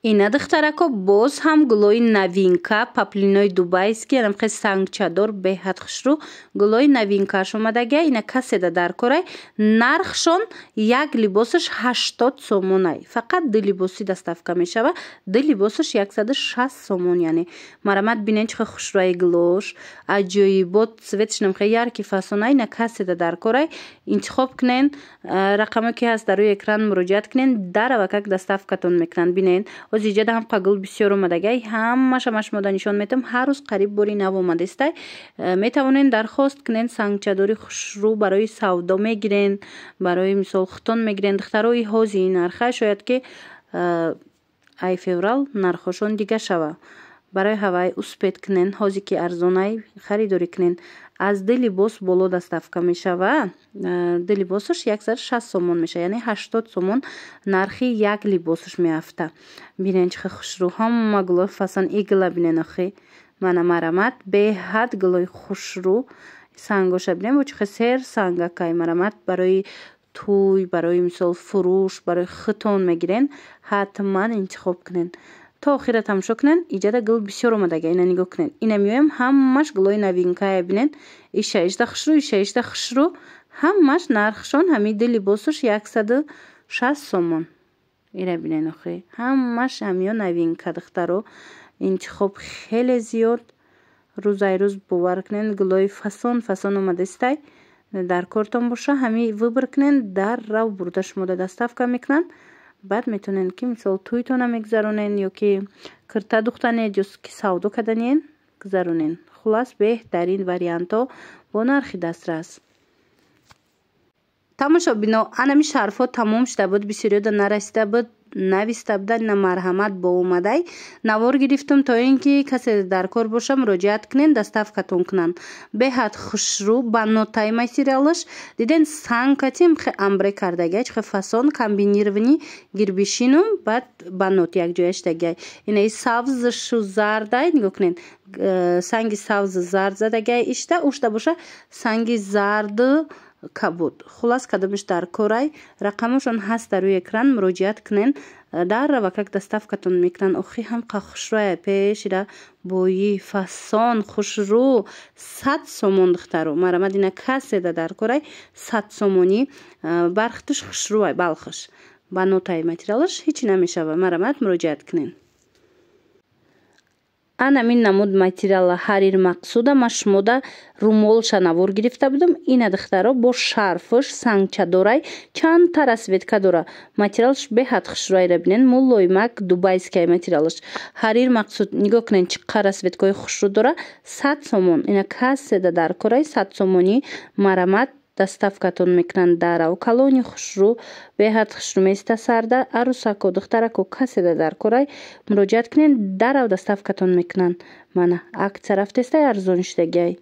Ина, духтарако, боз ҳам гулои новинка, поплинои дубайский, анамхе сангчадор, беҳад хушрӯ гулои новинкааш омадагия. Ина, каседа дар корай, нархшон як либосаш 80 сомонай. Фақат ду либосӣ доставка мешава, ду либосаш 160 сомон. Яъне, марамат, бинен, чӣ хел хушрӯи гулош, аҷоибот, цветш намхе яркий, фасонай. Ина, каседа дар корай, интихоб кунен, рақаме ки ҳаст дар рӯи экран, муроҷиат кунен, даравакак доставкатон мекунанд. Бинен, оз иҷада ҳам гул бисёр омадагай, ҳамаша ма шумода нишон метам. Ҳар рӯз қариб бори нав омадестай. Метавонен дархост кунен, сангчадори хушрӯ барои савдо мегирен, барои мисол хутон мегирен. Духтарои, ҳози нарха, шояд ки ай феврал нархошон дига шава. Барои ҳавай успеть кунен, ҳозе ки арзонай, харидорӣ кунен. Аз ду либос боло доставка мешава, ду либосаш 160 сомон мешава, яъне 80 сомон нархи як либосаш меафта. Бинен, чӣ хел хушрӯ ҳама гулои фасон. Игла бинен, охи, мана, марамат, беҳад гулои хушрӯ. Сангоша бинен, бо чӣ хел сер сангакай. Марамат, барои тӯй, барои мисол фурӯш, барои хитон мегирен, ҳатман интихоб кунен, то охира тамошо кунен. Иҷада гул бисёр омадага, ина нигоҳ кунен. Ина меоям, ҳамаш гулои новинкая. Бинен, иша ишда хушрӯ, иша ишда хушрӯ, ҳамаш нархшон ҳамин ду либосуш 160 сомон. Ира бинен, охи, ҳамаш ҳамиё новинка. Духтаро, интихоб хеле зиёд, рӯзай рӯз, бовар кунен, гулои фасон фасон омадастай. Дар кортон боша, ҳами выбор кунен, дар рав бурда шумода доставка мекунанд. Баъд метавонед, ки мисол тӯйтона мегузаронен ё ки кирта духтанед, ё ки савдо каданен, гузаронен. Хулас, беҳтарин вариантҳо бо нархи дастрас. Тамошобино, анами шарфҳо тамом шуда буд, бисёриёда нарасида буд, нависта будан. На, марҳамат, бо омадай навор гирифтум, то ин ки касе дар кор боша, муроҷиат кунен, доставкатон кунанд. Беҳад хушрӯ, ба нотай материалаш, диден, сангкатим хе омбре кардагиай, чихе фасон, комбинированный гирбишину баъд ба нот якҷоя шудагиай. Инаи сабзшу зардай, нигоҳ кунен, санги сабзу зард задагиай ишта, ушта боша санги зарду кабуд. Хулас, кадомиш дар корай, рақамошон ҳаст дар рӯи экран, муроҷиат кунен, дар равакак доставкатон мекунанд. Охи, ҳам қа хушрӯя, пешира бои фасон, хушрӯ, 100 сомон. Духтаро, марамад, ина, каседа дар корай, 100 сомонӣ. Бархтуш хушрӯай, балхаш ба нотаи материалаш ҳечи намешава. Марамад, муроҷиат кунен. Анамин намуд материала ҳарир мақсуда, ма шумода румолша навор гирифта будам. Ина, духтаро, бо шарфш, сангчадорай, чандта расцветка дора. Материалш беҳад хушрӯайра бинен, мулоимак, дубайская материалаш, ҳарир мақсуд. Нигоҳ кунен, чӣ қадр расцветкаҳои хушрӯ дора. 100 сомон. Ина, каседа дар корай, 100 сомонӣ, марамат, доставкатон мекунанд. Дарав калони хушрӯ, беҳад хушрӯ места сарда. Арӯсако, духтарако, каседа дар корай, муроҷиат кунен, дарав доставкатон мекунанд. Мана, акция рафтестай, арзон шудагиай.